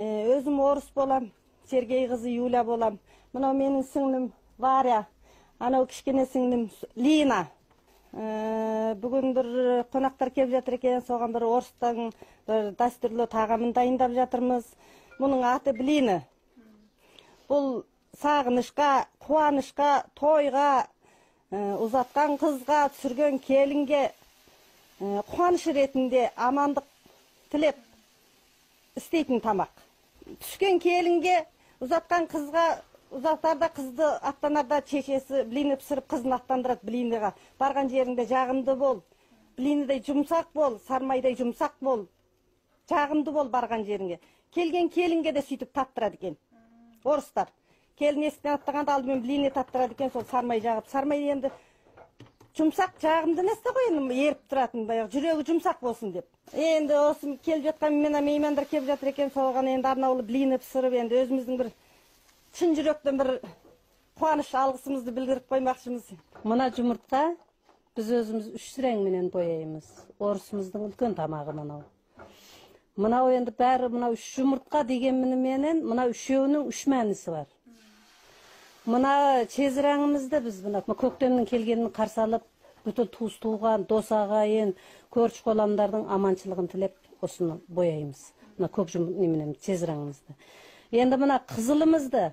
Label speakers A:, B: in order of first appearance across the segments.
A: Өзім орыс болам, Сергей қызы Юля болам. Мынау менің сіңлім Варя, анау кішкене сіңлім Лина. Бүгін бір қонақтар келіп жатыр екен, соған бір орыстың бір дәстүрлі тағамын дайындап жатырмыз. Мұның аты блины. Бұл сағынышқа, қуанышқа, тойға, ұзатқан қызға, түсірген келінге қуаныш ретінде амандық тілеп істейтін тамақ. Түскен келінге, ұзатқан қызға, ұзатарда қызды аттанарда шешесі блины пісіріп қызын аттандырады блиныға. Барған жеріңде жағымды бол, блиныдай жұмсақ бол, сармайдай жұмсақ бол, жағымды бол барған жеріңе. Келген келінге де сөйтіп таттырады екен орыстар. Келін есіктен аттағанда алдымен блины таттырады екен, сол сармай жағып. Сармай енді жұмсақ, жағымды нәрсе ғой, енді еріп тұратын, баяғы жүрегі жұмсақ болсын деп. Енді осы келіп жатқан мына меймандар келіп жатыр екен, соған енді арнаулы блины пісіріп, енді өзіміздің бір шын жүректен бір қуаныш алғысымызды білдіріп қоймақшымыз.
B: Мына жұмыртқа біз өзіміз үш реңменен бояймыз. Орысымыздың үлкен тамағы мынау. Мынау енді бәрі мынау үш жұмыртқа дегенменен мына үшеуінің үш мәнісі бар. Мына чезіраңымызды біз мына көктемнің келгенін қарсы алып, бүйтіп туыс туған, дос ағайын, көрші қоламдардың аманшылығын тілеп осыны бояймыз. Мына көк неменен чезіраңымызды. Енді мына қызылымызды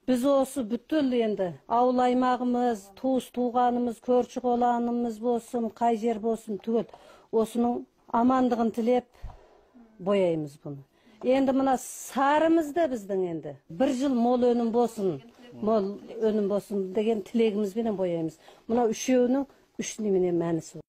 B: біз осы бүткіл енді ауыл аймағымыз, туыс туғанымыз, көрші қоланымыз болсын, қай жер болсын түгел осының амандығын тілеп бояймыз бұны. Енді мына сарымызды біздің енді бір жыл мол өнім болсын, мол өнім болсын деген тілегімізбенен бояймыз. Мына үшеуінің үш немене мәнісі.